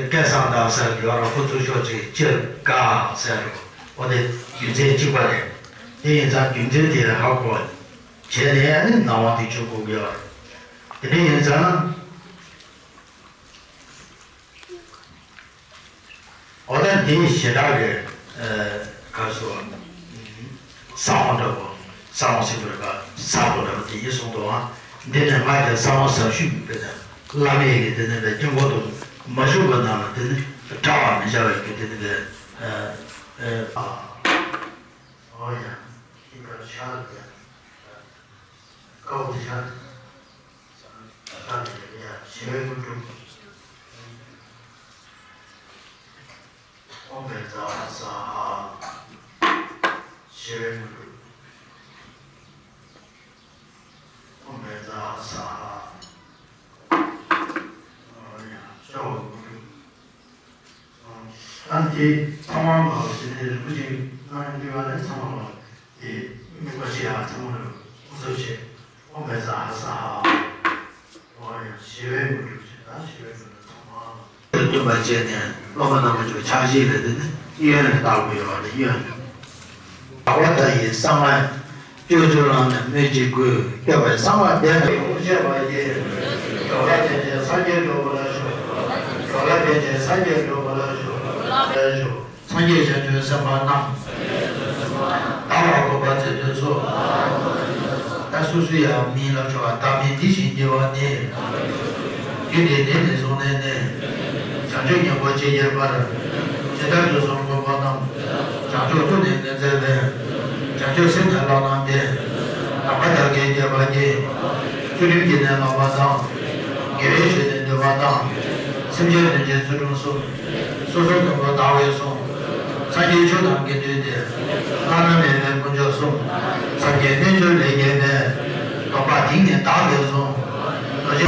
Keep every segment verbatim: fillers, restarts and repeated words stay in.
སྐལ་བཟང་དང་ཟེར་ཡོད་ར། ཁོ་ཚོ་ཤོག་ཅིག་སྤྱིར་དགའ་ཟེར་རོ། འོ་དེ་རྒྱུ་མཚན་གཅིག་པ་རེད། དེ་ཡིན་ཙང་རྒྱུ་མཚན་དེ་ཧ་གོ་བྱས་ནས་ཨ་ནི་ནང་དབང་དེ་བྱུང་དགོས་ཀྱི་ཡོད་རེད། དེ་འདྲ་ཡིན་ཙང་། འོ་ད་འདི་ཞེ་དྲག་གི་ག་རེ་ཟེར་བ། གསང་བ་འདྲ་པོ། གསང་བ་ཟེར་བ་རེད་པ། གསང་བ་འདྲ་པོ་དེ་ཡིན་གསུངས་འདུག་ཨ། འདི་ནས་ང་རྒྱལ་གསང་བ་ཟབ་ཤོས་ཡིན་པས་ན། བླ་མེད་ཀྱི་དེ་ནས་པའི་དཀྱིལ་འཁོར་དུ་མ་བཞུགས་པ་རྣམས་ལ་དེ་ནི་བཀྲ་བར་མི་བྱ་བའི་རྒྱུ་དེ་ནི་པའི་ཨ། ཨོ་ཡ། ཤིང་དཀར་ཤར་ཡ། དཀར་པོ་དེ་ཤར། ད་ནི་ཡ་ཞི་བའི་དངོས་གྲུབ། ཨོཾ་བཛྲ་ཨ་ས་ཧ། ཞི་བའི་དངོས་གྲུབ། ཨོཾ་བཛྲ་ཨ་ས་ཧ། ཨོ་ཡ་སྐྱོ་བའི་དངོས་གྲུབ། ཨ་དེ་ཚང་མ་ལ་དེ་ནས་རིན་པོ་ཆེ་གནང་ཡོང་དུས་ཨ་ནི་ཚང་མ་ལ་དེ་དམིགས་པ་ཅི་ཡང་ཚང་མ་ལ་ཨུ་ཚུགས་བྱེད། ཨོཾ་བཛྲ་ཨ་ས་ཧ། ཨོ་ཡ་ཞི་བའི་དངོས་གྲུབ་བྱེད། ད་ཞི་བའི་དངོས་གྲུབ་ཚང་མ་ལ། སྟོན་པ་བྱས་ནས་སློབ་མ་རྣམ་པ་ཚོ་ཕྱག་བཞེས་ལས་དེ་ནི་གཡོན་ལ་བལྟ་དགོས་ཡོད་རེད། གཡོན། བདག་པོ་ལྟ་ཡི་གསང་སྔགས། སྤྱོད་ཚུལ་ལམ་ནི་སྨོས་ཅི་དགོས། སྐྱོབ་པའི་གསང་སྔགས་བཟླས་ནས་ཡོངས་བྱེད་པ་ཡི། འགྲོ་ལ་ཕན་ཕྱིར་སངས་རྒྱས་འགྲུབ་པར་ཤོག། འགྲོ་ལ་ཕན་ཕྱིར་སངས་རྒྱས་འགྲུབ་པར་ཤོག། ལ་ཤོག། སངས་རྒྱས་བྱང་ཆུབ་སེམས་དཔའ་རྣམས། བདག་ལ་གོ་འཕང་མཛད་དུ་གསོལ། ད་སོ་སོ་ཡང་མིང་ལ་ཆོག་པ་བདག་མིང་འདི་བཞིན་བགྱི་བ་ནི། རྒྱུད་སྡེ་འདི་ནས་བཟུང་ནས་ནི། བྱང་ཆུབ་ཉེ་འཁོར་ཇི་སྙེད་པར། ཇི་ལྟར་དུས་གསུམ་མགོན་པོ་རྣམས། བྱང་ཆུབ་ཏུ་ནི་མངོན་མཛད་པའི། བྱང་ཆུབ་སེམས་ཀྱི་བླ་ན་དེ། ནམ་མཁའ་དག་གིས་བསྐྱེད་པ་ཉིད། བཅུད་རིམ་གྱིས་ནི་བསླབ་པ་དང་། དགེ་བའི་ཆོས་ནི་བསྡུས་པ་དང་། སེམས་ཅན་དོན་བྱེད་ཚུལ་ཁྲིམས་གསུམ། སོ་སོའི་དོན་དུ་བདག་བས་གསུངས། སངས་རྒྱས་ཆོས་དང་དགེ་འདུན་ཏེ། བླ་ན་མེད་པའི་དཀོན་མཆོག་གསུམ། སངས་རྒྱས་རྣལ་འབྱོར་ལས་སྐྱེས་པའི། སྡོམ་པ་འདི་ཉིད་བདག་གིས་བཟུང་། རྡོ་རྗེ།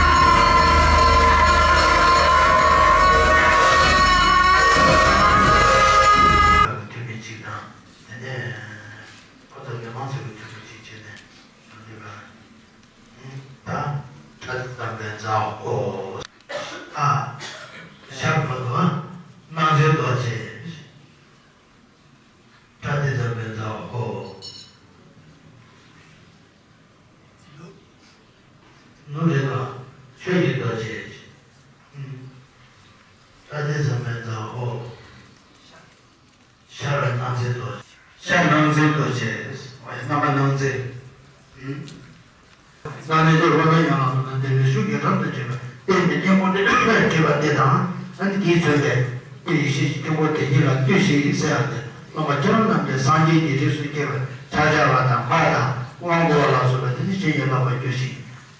ཐུགས་ཀྱི་གཅིག་དང་། དེ་ནས་ཁོ་ཚོ་མི་མང་ཚོ་གི་ཐུགས་ཀྱི་གཅིག་བྱས་ནས་ཡོང་དུས་ག་ད་ཕྲ་ཏི་ཙམ་པའི་མཛའ་འོ། ཨ། ཞབས་པ་དུ་སྣང་མཛད་རྡོ་རྗེ། ཕྲ་ཏི་ཙམ་པའི་མཛའ་འོ། ནུ་རེ་དང་ཆོས་ཀྱི་རྡོ་རྗེ། ཨ། ཕྲ་ཏི་ཙམ་པའི་མཛའ་འོ། ཤར་སྣང་མཛད་རྡོ་རྗེ། ཤར་སྣང་མཛད་རྡོ་རྗེ། ཨོ་ཡ་རྣམ་པ་སྣང་མཛད། ཨུམ། སྣང་མཛད་དེ་ལྷོ་ནང་ཡང་ལ་སོགས་དང་འདས་པའི་གཞུང་རྒྱལ་ཁམས་དང་བཅས་པ་བསྟན་པའི་གཉེན་པོ་དེ་བྲིས་པ་དེ་དང་། ཨ་ནི་དེའི་མཚོན་པའི་དེ་ཡེ་ཤེས་ཀྱི་དཀྱིལ་འཁོར་དེ་ཉིད་ལ་ལྟོས་ཤིག་ཟེར་ཡང་སྟེ། སློབ་མ་ཁྱེད་རང་རྣམས་ཀྱིས་སངས་རྒྱས་ཀྱི་རིགས་སུ་སྐྱེ་བའི་ཕྱག་བྱ་བ་དང་མར་དང་དབང་བསྐུར་བ་ལ་སོགས་པ་དེ་ནི་བྱིན་གྱིས་བརླབ་པར་གྱུར་ཅིག།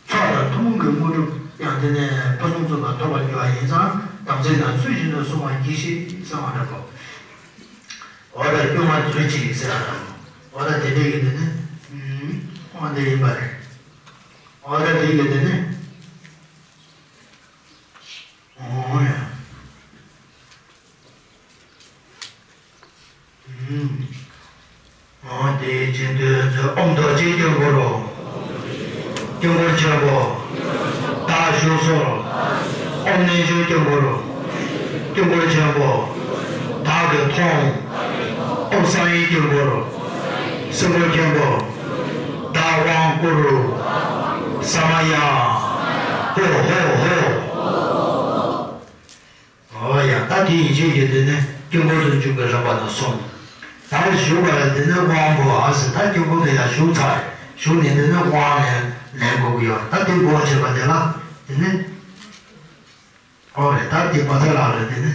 མཆོག་དང་ཐུན་མོང་གི་དངོས་གྲུབ་ཡང་དེ་ནས་ཕུན་སུམ་ཚོགས་པ་ཐོབ་པར་འགྱུར་བ་ཡིན་ཙང་། དམ་ཚིག་དང་ཚུལ་བཞིན་དུ་བསྲུང་བར་གྱིས་ཤིག་གསང་བ་འདྲ་པོ། འོ་ད་སྐྱོ་མ་མཛོད་ཅིག་ཟེར་བ་དང་། འོ་ད་དེ་འདྲའི་གི་དེ་ནི། ཨུམ། འོ་འདི་ཡིན་པ་རེད། འོ་ད་དེ་གི་དེ་ནི། འོ་ཡ། ཨུམ། འོ་དེ་བཞིན་དུ་ཨོཾ་རྡོ་རྗེ་དཀྱིལ་འཁོར་རོ། དཀྱིལ་འཁོར་ཆེན་པོ། བདག་བཞུགས་སོ། ཨོཾ་རྣལ་འབྱོར་དཀྱིལ་འཁོར་རོ། དཀྱིལ་འཁོར་ཆེན་པོ། བདག་གིས་མཐོང་། ཨོཾ་གསང་བའི་དཀྱིལ་འཁོར་རོ། སྲིན་པོ་མཁན་པོ། བདག་དབང་བསྐུར། ས་མ་ཡ། ཧོ་ཧོ་ཧོ། འོ་ཡ། ད་དེ་ཡན་ཆད་ཀྱི་དེ་ནི་དཀྱིལ་འཁོར་དུ་འཇུག་པའི་རིམ་པ་ནི་གསུམ། ད་བཞུགས་པ་ལ་དེ་ནི་དབང་བསྐུར་བ་ཟེར། ད་དཀྱིལ་འཁོར་དུ་ཡང་བཞུགས་ཚར། བཞུགས་ནས་དེ་ནི་དབང་ལེན་ལེན་དགོས་ཀྱི་ཡོད། ད་དེ་དབང་བྱེད་པ་དེ་ལ་དེ་ནི། ཨོ་རེད། ད་དེ་པ་ཚ་ལགས་རེད། དེ་ནི་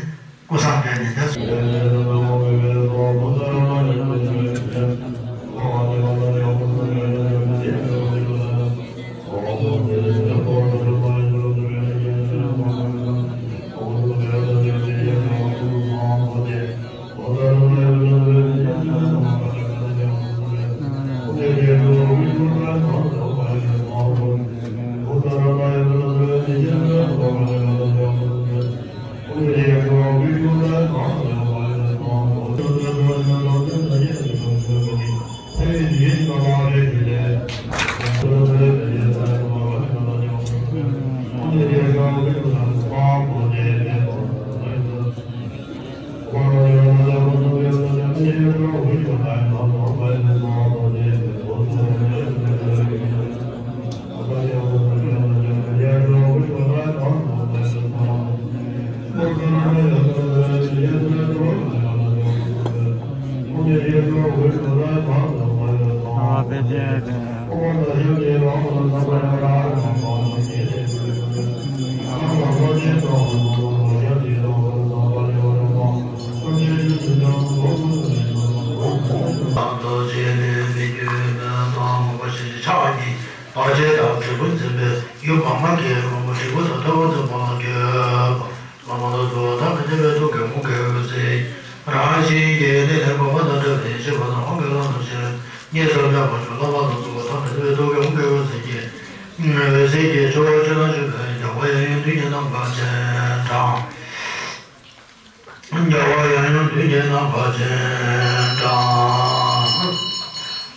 སྐུ་སངས་ཕེབས་ནས་ད། བར་ཆད་དང་འབྲས་བུ་འཛིན་པའི་ཡུལ་མ་མ་གི་མགོན་པོ་འབྲས་བུ་དང་ཐུབ་པ་འཛིན་པ་ལ་འགོད་པ། བླ་མ་ལ་སོགས་ཐམས་ཅད་པའི་ཐུགས་ཀྱི་དགོངས་ཀྱི་འོད་ཟེར། རང་བཞིན་གྱིས་ནི་ལེགས་པ་དང་འདྲ་བའི་ཤེས་པ་དང་དབང་གིས་བླ་ན་མཆིས། ཉེས་སུ་སྨྲས་པ་ཀུན་བསླབ་པ་དང་ཚོགས་པ་ཐམས་ཅད་པའི་ཐུགས་ཀྱི་དགོངས་ཀྱི་འོད་ཟེར་གྱིས། འོད་ཟེར་གྱིས་ཕྱོགས་བཅུ་ན་བཞུགས་པའི་རྒྱལ་བ་ཡབ་ཡུམ་དུས་གཉིས་རྣམ་པར་སྤྱན་དྲངས། རྒྱལ་བ་ཡབ་ཡུམ་དུས་གཉིས་རྣམ་པར་སྤྱན་དྲངས།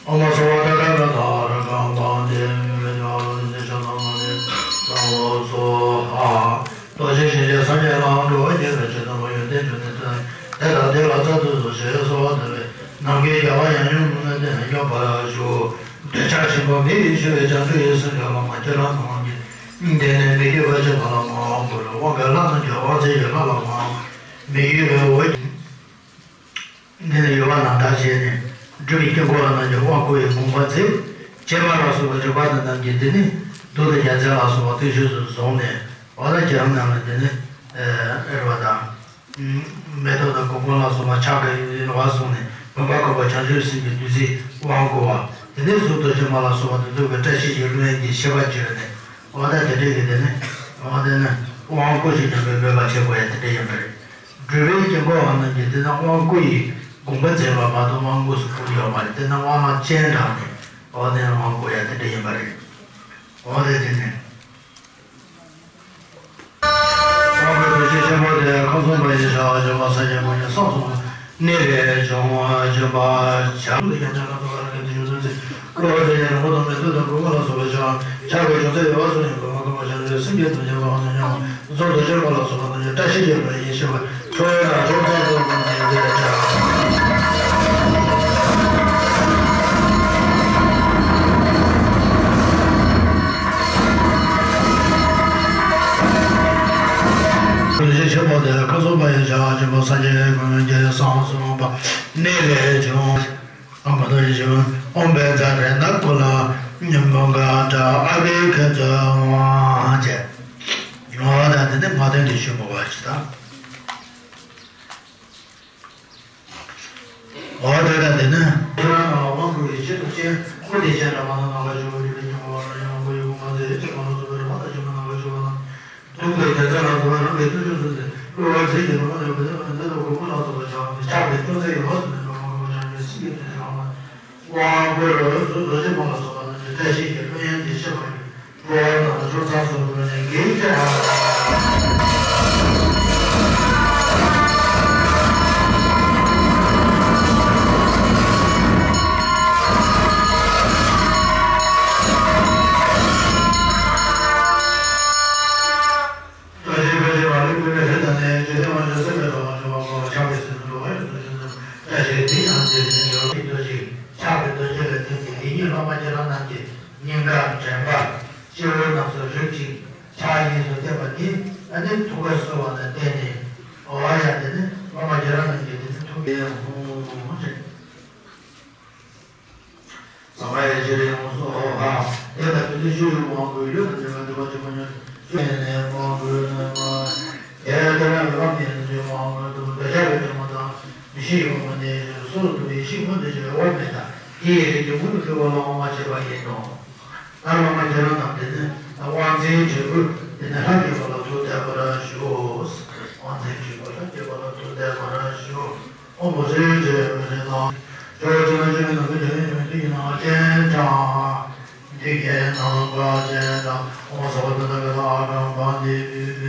ཨོཾ་སྭ་བྷཱ་ཏ་ཀ་ར་ཏཱ་ར་གམ་བྷཱ་ཏེ་མི་མེ་ཏྱ་ལོ་ཏི་ཏེ་ཤ་ཏ་མ་ཏེ་སྭ་བྷཱ་སྭཱ་ཧཱ། རྡོ་རྗེ་འཆང་ཆེན་སངས་རྒྱས་ལའང་འགྲོ་བ་དགེ་བའི་ཆོས་དང་མ་ཡོན་ཏན་འབྱུང་གནས་དང་དེ་དང་དེ་ལ་བརྩོན་འགྲུས་སུ་ཞེས་གསོལ་བ་འདེབས་པའི་ནམ་མཁའི་རྒྱལ་བ་ཡབ་ཡུམ་ལ་བརྟེན་ནས་སྙོམས་པར་ཞུགས། འདོད་ཆགས་ཆེན་པོ་མེད་པའི་ཆེ་བའི་བྱང་ཆུབ་ཀྱི་སེམས་ཀྱི་བླ་མ་ཁྱེད་རང་ནམ་མཁའི་མཐའ་ནས་མི་བསྐྱོད་པ་ཆེན་པོ་ལ་མ་འོངས་པར་དབང་གི་ལྷ་རྣམས་ཀྱི་དབང་ཆེན་གྱི་ལྷ་ལ་མ་འོངས་མི་བསྐྱོད་པའི་འོད་འདི་ནི་ཡུལ་བ་རྣམས་དག་བྱས་ནས་སྒྲུབ་པའི་དཀྱིལ་འཁོར་རྣམས་ཀྱི་དབང་བསྐུར་བའི་དགོངས་པ་མཛད། བྱེ་མ་ལ་སོགས་པའི་རིག་པ་འདི་རྣམས་ཀྱིས་འདི་ནི་རྡུལ་དང་རྒྱལ་མཚན་ལ་སོགས་པ་བརྟུལ་ཞུགས་སུ་བཟུང་ནས་འོ་ན་ཁྱེད་རང་རྣམས་ལ་འདི་ནི་ཨེ་རེད་བ་དང་། མེ་ཏོག་དང་གུར་གུམ་ལ་སོགས་པ་ཕྱག་གི་རེ་བ་བཟུང་ནས་བུམ་པ་བཀོད་པ་བྱང་ཆུབ་སེམས་ཀྱི་བདུད་རྩིའི་དབང་བསྐུར་བ། དེ་ནས་གཟུགས་དང་ཕྱི་མ་ལ་སོགས་པ་དེ་ཚོ་གི་བཀྲ་ཤིས་ཀྱི་ཀླུ་དབྱངས་ཀྱི་ཤེས་པ་བརྗོད་ནས་འོ་ད་དེ་འདྲའི་གི་དེ་ནས་འོ་དེ་ནི་དབང་བསྐུར་ཞིག་ཀྱང་མི་འབོད་པ་བྱེད་དགོས་ཡ་དེ་འདྲ་ཡིན་པ་རེད། སྒྲུབ་པའི་དཀྱིལ་འཁོར་བ་རྣམས་ཀྱི་དེ་ནི་དབང་བསྐུར་ཡི་དགོངས་པ་མཛད་པ་མ་གཏོགས་དབང་དངོས་སུ་བསྐུར་ཡོད་མ་རེད། དེ་ནི་དབང་ལ་སྤྱན་དྲངས་ནས་འོ་དེ་ནི་དབང་བསྐུར་ཡ་དེ་འདྲ་ཡིན་པ་རེད། འོ་དེ་དེ་ནི། དབང་པོའི་འདུ་ཤེས་ཆེན་པོ་དེ་ཁམས་གསུམ་པ་ཡི་ཕྱོགས་བཅུ་པ་ས་སྐྱ་པ་ཉིད་གསུམ་གསུམ་གནས་ལས་བྱུང་བ་བྱོན་པ་བྱ། ཀླུ་ཡང་ཆ་ཁ་ཚོ་བ་རང་གི་དུ་ཞུ་ཚུལ་ཚེ་ཀླུ་ཚེ་ཡང་རིང་པོ་དང་མེ་ཏོག་དང་གུར་གུམ་ལ་སོགས་པའི་ཕྱོགས་ཆགས་པའི་བྱུང་ཚེ་ཡོད་པ་སོགས་ཡང་གོ་མ་གོ་མ་བྱང་ཆུབ་སེམས་ཀྱི་དོན་བྱེད་པ་འོ་ན་ཡང་གཟུགས་དང་ཕྱི་མ་ལ་སོགས་པ་རྣམས་ཀྱི་བཀྲ་ཤིས་ཀྱི་ལྷ་ཡིན་ཞེས་པ་ཁྲོ་བོའི་ལྷ་ཕྱོགས་མཚམས་སུ་འོ་ན་ཡོད་དེ་ལས་བྱ། ཀུན་གཞི་ཆེན་པོ་དེ་ཁམས་གསུམ་པ་ཡི་བྱ་བ་ཆེན་པོ་སངས་རྒྱས་ཀུན་གྱི་གསང་བ་གསུངས་པ་གནས་ལས་བྱུང་། ཨ་མ་དང་ཡི་བྱུང་ཨོཾ་བཛྲ་རེ་ན་ཀུ་ལ་ཉམ་མོ་ག་ཏྲ་ཨ་བི་ཁ་ཙ་ཝང་བཅས། ཡོང་བ་དང་དེ་ནི་མ་དོན་གྱི་ཆོས་མོ་བ་ཅི་དང་། འོ་དེ་ལྟ་སྟེ་ནི། ཁྱེད་རང་ལ་དབང་བསྐུར་བའི་ཆེད་དུ་སྤྱན་དབུ་དེ་སྤྱན་དྲངས་པ་ན་ནམ་མཁའ་སྤྱི་བོ་སྤྲུལ་པའི་སྙིང་པོ་ལ་ཡང་དབང་པོ་ཡི་དབུ་མ་མཛད་ཅེས་པ་ལ་སོགས་པའི་རིམ་པ་དང་བཅས་པ་ནམ་མཁའ་སྤྱི་བོ་ན་གདུགས་དང་རྒྱལ་མཚན་ལ་སོགས་པ་རང་གི་བརྟུལ་ཞུགས་སུ་མཛད། བསྐུལ་བ་མཛད་ཀྱི་རིམ་པ་ནི་བདེ་བ་མཛད་དང་གུར་གུམ་ལ་སོགས་པ་བྱ་བ་ནི་ཕྱག་གི་ཅུང་ཟད་ཡོངས་སུ་ནི་འགྲོ་མ་གོམས་པ་བྱང་ཆུབ་སེམས་ཀྱི་དོན་ལ་དབང་པོ་རོ་སུ་རྡོ་རྗེ་མ་ལ་སོགས་པ་རྣམས་ཀྱི་བཀྲ་ཤིས་ཀྱི་ཀླུ་དབྱངས་ཀྱི་ཤེས་པ་ཡིས། རྡོ་རྗེ་དཔལ་ཆེན་མ་ལུས་བསྐུལ་བའི་རིགས་དང་ནི། འཇིག་རྟེན་དབང་ཕྱུག་སྲིད་པའི་འགྲོ་བ་འཇོམས་པ་ཀུན། ཆགས་པའི་སེམས་ནི་འགྲོ་བའི་རིགས་དང་བཅས་ཏེ། བཀྲ་ཤིས་འདི་ཡང་འདིར་ནི་འབྱོར་བའི་རྡོ་རྗེ། ཆགས་པའི་རྡོ་རྗེ་ལ་བརྟེན་ཏེ་ཡིད་གཉིས་སློབ་མ་ཁྱེད་རང་རྣམས་ཀྱི་སྙིང་གར་དྲན་པ་སྤྱི་བོ་རྣམས་སུ་རིམ་གཅིག་ཕྱག་གཉིས་སུ་བསྟན་པ་འདི་ཨ་ནི་ཐུགས་ཀར་གསོལ་བ་ལ་བརྟེན་ནས་འོ་ཡ་དེ་ནི་སློབ་མ་ཁྱེད་རང་རྣམས་ཀྱི་དེ་ནི་ཐུགས་ཀའི་ཧཱུྃ་རེད། ས་མ་ཡ་ཇི་རེ་ཧཱུྃ་སྭཱ་ཧཱ། དེ་ལྟར་བདུད་རྩི་ཆུ་ཡི་དབང་བསྐུར་ཡུལ་དང་འབྲེལ་བའི་འདུལ་བ་ཆེན་པོ་ཉོན། ཆོས་ནས་དབང་བསྐུར་ནུས་པ། དེ་ལྟར་བླ་མའི་དབང་བསྐུར་དུ་འདོད་ཆགས་པའི་དྲི་མ་དང་། འདུ་ཤེས་ཡོད་མ་ནས་སོ་སོར་རྟོག་པའི་ཡེ་ཤེས་མངོན་དུ་བྱེད་པའི་དབང་མེད་དང་། དེ་ཡི་རིགས་ཀྱི་མངོན་དུ་གྱུར་པ་ལ་དབང་བསྐུར་བྱེད་པ་ཡིན་ནོ། ད་བླ་མ་ཁྱེད་རང་རྣམས་དེ་ནི་དབང་རྫས་དྲིལ་བུ་དེ་ནི་ལྷ་བསྐྱེད་པ་ལ་ཐུགས་གཏད་པར་ཞུ། དབང་རྫས་དྲིལ་བུ་ལྷ་བསྐྱེད་པ་ལ་ཐུགས་གཏད་པར་ཞུ། ཨོཾ་བཛྲ་རེ་ན། ཇོ་བོ་རྗེ་ནང་བཞིན་ནང་གི་དོན་ཡོད་དུས་ཀྱི་ནང་སྤྱན་དྲངས། དུས་ཀྱི་ནང་པ་སྤྱན་དྲངས། ཨོཾ་སྭ་བྷཱ་ཏ་ཀ་ཏ་ཨ་ཀཾ་བྷཱ་ཏི།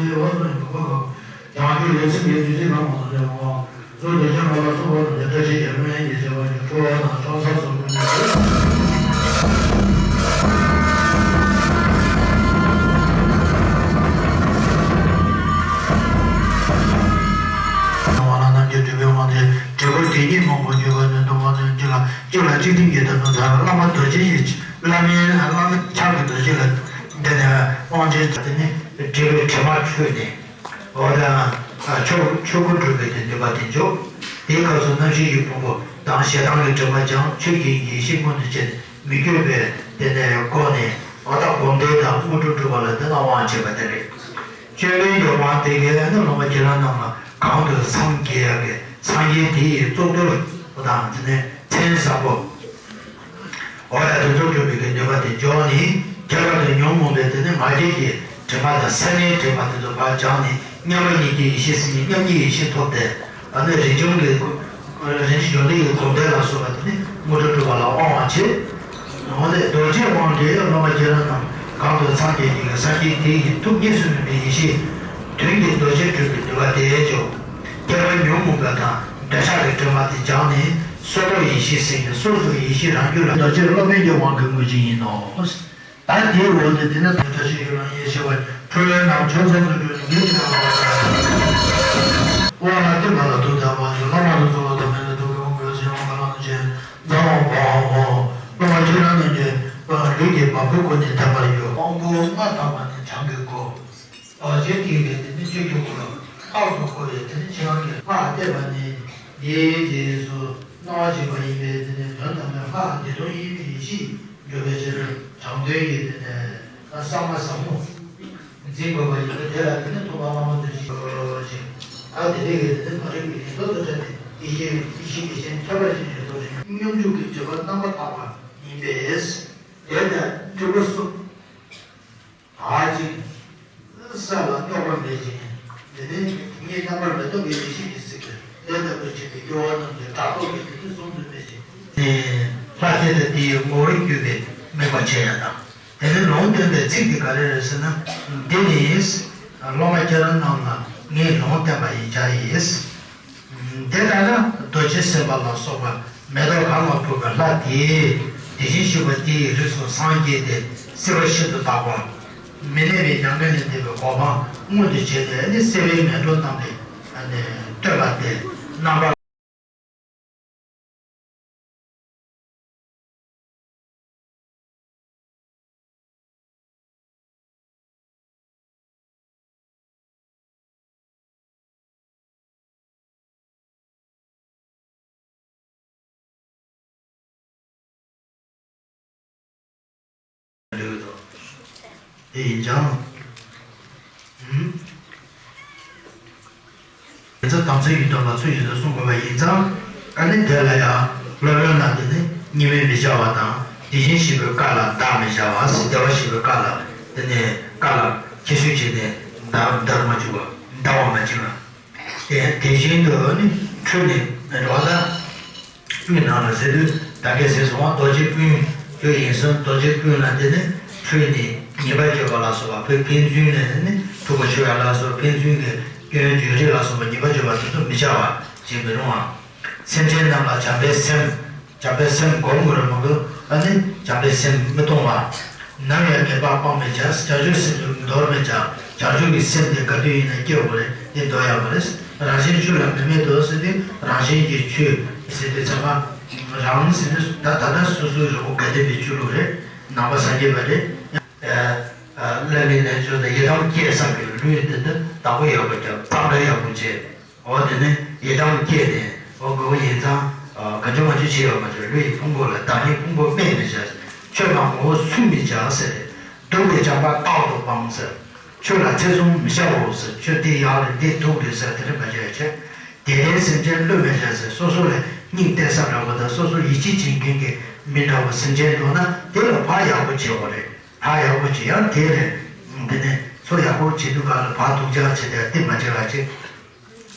ཡོད་པ་སོགས་ཡིན་པ་གོ། བྱང་ཆུབ་ཡེ་ཤེས་ཀྱི་བདུད་རྩི་གང་མང་དུ་ལེན་འོང་། གཙུག་ཏོར་ཆེན་པོ་ལ་སོགས་པ་དང་། བཀྲ་ཤིས་རྒྱལ་མཚན་ཡི་བྱེ་བ་ཡིས། འཁྲུལ་བ་དང་ཕྱོགས་མཚམས་སོགས་ཀུན་ནས། སྣང་བ་ལ་རྣམ་རྒྱལ་སྤྲུལ་པའི་དབང་ཕྱུག། དྲིལ་བུ་དེ་ཉིད་མང་པོ་བརྗོད་པ་ནི། སྡོམ་པ་ནི་གཅིག་ལ་གཅིག་ལ་གཅིག་བསྟིམ་གྱིས་བསྟིམ་དུ་ཐལ། བླ་མ་རྡོ་རྗེ་ཡི་བླ་མའི་བླ་མའི་ཕྱག་གི་རྡོ་རྗེ་ལ་འདི་ནས་དབང་ཆེན་བྱ། དེ་ནི་དྲིལ་བུའི་དྲི་མ་འཁྲུད་ནས། འོ་ད་ཆོས་ཆོས་སྐུ་འགྲུབ་པའི་དེ་འདུན་པ་དེ་འཇོག་དེའི་སྐབས་སུ་རྣམ་ཤེས་ཀྱི་ཕུང་པོ་དང་ཞེ་སྡང་གི་དྲི་མ་སྦྱངས། ཆོས་ཀྱི་ཡེ་ཤེས་མངོན་དུ་བྱས་ནས་མི་བསྐྱོད་པའི་དེ་ནས་སྒོ་ནས། འོ་ད་སྒོམ་བཟླས་དང་དངོས་གྲུབ་སྒྲུབ་པ་ལ་དེ་ན་དབང་བྱེད་པ་དེ་རེད། བཅོམ་ལྡན་འདས་དབང་དེ་གས་ནི་སློབ་མ་ཁྱེད་རང་རྣམས་ལ་གང་དུ་སངས་རྒྱས་ཡག་གི་སངས་རྒྱས་དེ་ཡི་གཙུག་ཏོར་དང་དེ་ནས་མཚན་བཟང་པོ། འོ་ཡ་དེ་ཚོ་སྒྲུབ་པའི་གི་ནུས་པ་དེ་འཇོག་ནས། ཁྱད་པར་དུ་ཉོན་མོངས་པའི་དེ་ནི་ང་རྒྱལ་གྱི་དྲི་མ་དང་སེར་སྣའི་དྲི་མ་དེ་ཚོ་ཕར་སྦྱངས་ནས། མཉམ་པ་ཉིད་ཀྱི་ཡེ་ཤེས་ཟིན་ནས་མཉམ་ཉིད་ཡེ་ཤེས་ཐོབ་སྟེ། ཨ་ནི་རིན་འབྱུང་གི་རིན་ཆེན་གཞུང་ལུགས་ཀྱི་སྒོམ་བཟླས་ལ་སོགས་པ་དེ་ནི་དངོས་གྲུབ་སྒྲུབ་པ་ལ་དབང་བ་བྱེད། འོ་ན་རྡོ་རྗེའི་དབང་གིས་སློབ་མ་ཁྱེད་རང་རྣམས་གང་དུ་སངས་རྒྱས་ཀྱི་སངས་རྒྱས་དེ་ཡི་ཐུགས་གཉིས་སུ་མེད་པའི་ཡེ་ཤེས་དོན་གྱི་རྡོ་རྗེ་སྒྲུབ་པའི་ནུས་པ་དེ་འཇོག་ཁྱད་པར་ཉོན་མོངས་པ་དང་འདོད་ཆགས་ཀྱི་དྲི་མ་དེ་སྦྱངས་ནས། སོ་སོར་ཡེ་ཤེས་ཟིན་ནས་སོ་སོའི་ཡེ་ཤེས་རང་རྒྱུད་ལ། རྡོ་རྗེ་སློབ་དཔོན་གྱི་དབང་གིས་དངོས་གཞི་ཡིན་ནོ། ད་དེའི་འོག་ཏུ་དེ་ནི་བདག་བཀྲ་ཤིས་ཡུལ་ལ་ཡེ་ཤེས་པ། འཁྲུལ་པའི་ནང་ཕྱོགས་མཚམས་སུ་འགྲོ་ནས་ཉིད་ཀྱི་ལྟ་བ། དབང་ལ་བསྟིམ་པ་ལ་ཐུགས་དམ་པ་ཞིག་བླ་མ་དང་ཚོགས་ལ་དམ་པའི་ལ་ཐུགས་ཀྱི་དབང་པོའི་ཚེ་ཡང་བ་ལང་ཆེ། ཛ་འོང་བ་འོང་། སློབ་མ་ཁྱེད་རང་རྣམས་ཀྱིས་ལུས་ཀྱི་བ་སྤུའི་སྒོ་ནས་ཐོན་པར་ཡོད། དབང་པོ་ལྔ་དང་པོ་ནི་བྱང་གི་སྒོ། རྗེས་ཐིག་ལེ་དེ་ནི་ཆོས་ཀྱི་སྒོ་ལ་རྟག་ཏུ་བསྐོར་བས། དེ་ནི་ཕྱི་ནང་གི་ལྷ་བལྟས་པ་ནི་འདིའི་རྗེས་སུ་སྣང་བ་བྱེད་པ་ཡིན་པས། དེ་ནི་དོན་དམ་པའི་ལྷ་བདེ་སྟོང་ཡིན་པའི་ཡེ་ཤེས་འགྲུབ་པའི་ཕྱིར་དྲང་དོན་གྱི་དེ་ནི་གསང་བ་ཟབ་མོ་འཛིན་དགོས་པ་ཡིན་པས། དེ་ལ་དེ་ནི་ཐུབ་པ་དབང་པོ་རྡོ་རྗེ་ཞེས་པ་ཞིག་ད་དེ་ལས་ཀྱི་དེ་ནི་ཕ་རོལ་གྱི་ཡེ་ཤེས་དང་ཕྲད་དེ་ཡེ་ཤེས་ཡེ་ཤེས་ཀྱི་ཞེན་ཁྱབ་པ་ཞིག་ཡོད་དོ་ཞེས་སྙོམས་འཇུག་གི་སྒྲིབ་པ་རྣམ་པར་དག་པ་ཡིན་པས། དེ་ལྟར་སྤྲུལ་པ་གསུམ། དག་ཅིང་། ས་ལ་རྙོག་པ་མེད་ཅིང་། དེ་ནས་དེ་ཉིད་རྣམ་པར་མི་རྟོག་པའི་ཡེ་ཤེས་ཀྱི་གཟུགས་ཀྱི་ལས་ལྟ་བུར་བྱེད་པའི་སྐྱེ་བོ་རྣམས་ཀྱི་ཕྲག་དོག་གི་དེ་ནི་གསུམ་དུ་མེད་ཅིང་། ལྷ་དེ་དང་དེ་ཡི་ངོ་བོར་གྱུར་པའི་དམིགས་པ་ཆེ་ཡང་དང་། དེ་ནི་ལུང་སྟོན་པའི་ཚིག་དེ་ག་རེ་རེད་ཟེར་ན། འདི་ནི་སློབ་མ་ཁྱེད་རང་རྣམས་ལ་ངས་ལུང་བསྟན་པ་ཡིན་ཀྱང་ཡིན། དེ་ལྟར་ན་རྡོ་རྗེ་སེམས་དཔའ་ལ་སོགས་པ་མེ་ཏོག་གང་ལ་ཕུལ་བའི་ལྷ་དེས་དེ་བཞིན་གཤེགས་པ་དེའི་རིགས་སུ་སངས་རྒྱས་ཏེ། སྲིད་པ་ཤིན་ཏུ་དག་པ། མི་གནས་པའི་མྱ་ངན་ལས་འདས་པའི་གོ་འཕང་མངོན་དུ་བྱས་ཏེ་ནི། སྲིད་པའི་ངན་འགྲོ་རྣམས་ལས་བཏོན་པ་སྟེ། རྣམ་པ། འདོད་དོ། དེ་ཡིན་ཀྱང་། ཨུམ། དེ་ཚོ་དམ་ཚིག་གི་དོན་ལ་ཚུལ་བཞིན་དུ་བསྲུང་དགོས་པ་ཡིན་ཙང་། ཨ་ནི་དེ་ལ་ཡང་སློབ་དཔོན་ལ་དེ་ནི་གཉིས་མེད་མི་བྱ་བ་དང་། དེ་བཞིན་གཤེགས་པའི་བཀའ་ལ་བདག་མི་བྱ་བ་ཟེར། བདེ་བར་གཤེགས་པའི་བཀའ་ལ་དེ་ནི་བཀའ་ལ་ཁྱད་གསོད་བྱས་ནས་བདག་བདག་མ་བྱུང་བ། བདག་བ་མ་བྱུང་བ། དེ་དེ་བཞིན་དུ་ནི་འཁྲུལ་ནས་འགྲོ་བ་ལ། སྤུའི་ནང་ལ་ཟེར་དུས་ད་གིན་ཟེར་སོང་བ། རྡོ་རྗེ་སྤུན་ཡོད་ཡིན་ཙང་། རྡོ་རྗེ་སྤུན་ལ་དེ་ནི་འཁྲུལ་ནས་ཉེས་པ་བརྗོད་པ་ལ་སོགས་པ། ཕན་ཕན་ཚུན་ནས་ནི་ཐུག་པ་ཆོད་ཡ་ལ་སོགས། ཕན་ཚུན་གྱི་སྐྱོན་བརྗོད་རེས་ལ་སོགས་པ་ཉེས་པ་བརྗོད་པ་དེ་ཚོ་མི་བྱ་བ་བྱེད་མི་རུང་བ། སེམས་ཅན་རྣམས་ལ་བྱམས་པའི་སེམས། བྱམས་པའི་སེམས་སྒོམ་དགོས་རེད་མ་གཏོགས། ཨ་ནི་བྱམས་པའི་སེམས་མི་གཏོང་བ། ནམ་ཡང་ངེས་པ་སྤང་མི་བྱ། བྱང་ཆུབ་སེམས་ལ་འདོར་མི་བྱ། བྱང་ཆུབ་ཀྱི་སེམས་དེ་ག་དུས་ཡིན་ན་སྐྱེ་དགོས་རེད། དེ་འདོར་ཡག་པ་རེད། རང་གཞན་ཆོས་ལ་མི་དམིགས་སོ་ཟེར་དུས། རང་གཞན་གྱི་ཆོས་ཟེར་དུས་ཚང་མ་རང་ཟེར་དུས། ད་ད་ལྟ་སོ་སོའི་རི་བོ་དགའ་ལྡན་པའི་ཆོས་ལུགས་རེད། ནང་པ་སངས་རྒྱས་པ་རེད། ཨ་ཨ་བླ་མའི་རྣལ་འབྱོར་དང་ཡི་དམ་སྐྱེས་ཚར་བའི་ལུས་དེ་ནི་བདག་པོ་ཡག་པོ་བརྒྱབ། གཙང་སྦྲ་ཡག་པོ་བྱས། འོ་དེ་ནས་ཡི་དམ་སྐྱེས་ནས། འོ་དགོས་པ་ཡིན་ཙང་། ག་ཅུང་མ་ཅུང་བྱེད་ཡོད་མ་རེད། ལུས་ཡི་ཕུང་པོ་ལ་བདག་ཉིད་ཕུང་པོ་སྨད་མི་བྱ། ཆོས་ལ་ངོ་བོ་སུན་མི་བྱ་ཟེར། སྡུག་པའི་བྱམས་པ་རྟག་ཏུ་སྤང་ཟེར། ཆོས་ལ་ཐེ་ཚོམ་མི་བྱའོ་ཟེར། ཆོས་འདི་ཡག་རེད། འདི་སྡུག་རེད་ཟེར་དེ་འདྲ་མ་བྱ་བྱས། དད་ལྡན་སེམས་ཅན་བསླུ་མི་བྱ་ཟེར། སོ་སོ་ལ་སྙིང་གཏད་ས་འདྲ་བོ་དང་། སོ་སོ་ཡིད་ཆེས་བྱེད་མཁན་གྱི་མི་འདྲ་བོ་སེམས་ཅན་འགྲོ་ན་དེ་ལ་ཕར་ཡག་པོ་བྱེད་དགོས་རེད། ཕར་ཡག་པོ་བྱེད་ཡང་དེ་ལས་འདི་ནས་ཚུར་ཡག་པོ་བྱེད་དུས་ག་ལ་ཕར་སྡུག་ཅག་བྱེད་དེ་དེ་མ་བྱེད་ལ་ཅིག་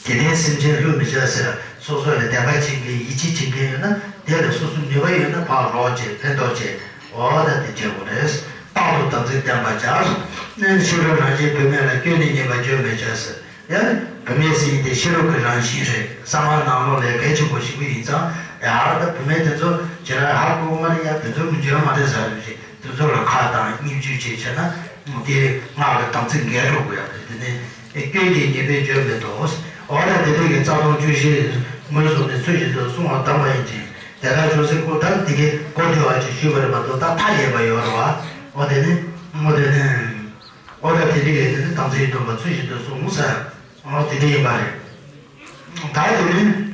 དེ་ནས་སེམས་ཅན་བསླུ་མི་བྱ་ཟེར། སོ་སོ་ལ་དད་པ་བྱེད་མཁན་ཡིད་ཆེས་བྱེད་མཁན་ཡོད་ན་དེ་ལ་སོ་སོ་ནུས་པ་ཡོད་ན་ཕར་རོགས་བྱེད། ཕན་ཐོགས་བྱེད། འོ་ད་དེ་བྱེད་དགོས་རེད། རྟག་ཏུ་དམ་ཚིག་བསྟེན་པར་བྱ། ནི་ཕྱི་རོལ་རང་བཞིན་བུད་མེད་ལ་སྐྱོན་ནི་ཉེས་པར་བརྗོད་མི་བྱ་ཟེར། ཡང་བུད་མེད་ཟེར་དེ་ཕྱི་རོལ་གྱི་རང་བཞིན་རེད། བསམ་པ་ནང་ལོགས་ལས་གལ་ཆེན་པོ་ཞིག་ཡིན་ཙང་། ཡང་ད་བུད་མེད་དེ་ཚོ་ཁྱེད་རང་ཧ་གོ་མ་རེད། ཡང་དེ་ཚོ་མི་འཇོན་མ་རེད་ཟེར་རེད། དེ་ཚོ་ལ་ཁ་དང་སྙིང་བཅུད་བྱས་བྱས་ན་དེ་སྔགས་ཀྱི་དམ་ཚིག་འགལ་འགྲོ་དགོས་ཡ་རེད། དེ་ནས་སྐྱོན་གྱི་ཉེས་པས་བརྗོད་མི་དགོས། འོ་ན་དེ་དག་གི་རྩ་ལྟུང་བཅུ་བཞི་ངོས་བཟུང་ནས་ཚུལ་བཞིན་དུ་བསྲུང་བ་དམ་པ་ཡིན་ཅིང་། དེ་ལྟར་ཆོས་སྲིད་སྐུ་དང་དེ་གའི་གོ་བདེ་བ་ཅིག་ཞུས་པ་རེད་མ་གཏོགས། ད་མཐའ་ཡས་པ་ཡོད་རེད་བ། འོ་དེ་ནི་འོ་དེ་ནི་འོ་ད་དེ་རིགས་ལས་དེ་ནི་དམ་ཚིག་སྡོམ་པ་ཚུལ་བཞིན་དུ་བསྲུང་ཟེར། འོ་དེ་འདྲ་ཡིན་པ་རེད། ད་དེ་ནི།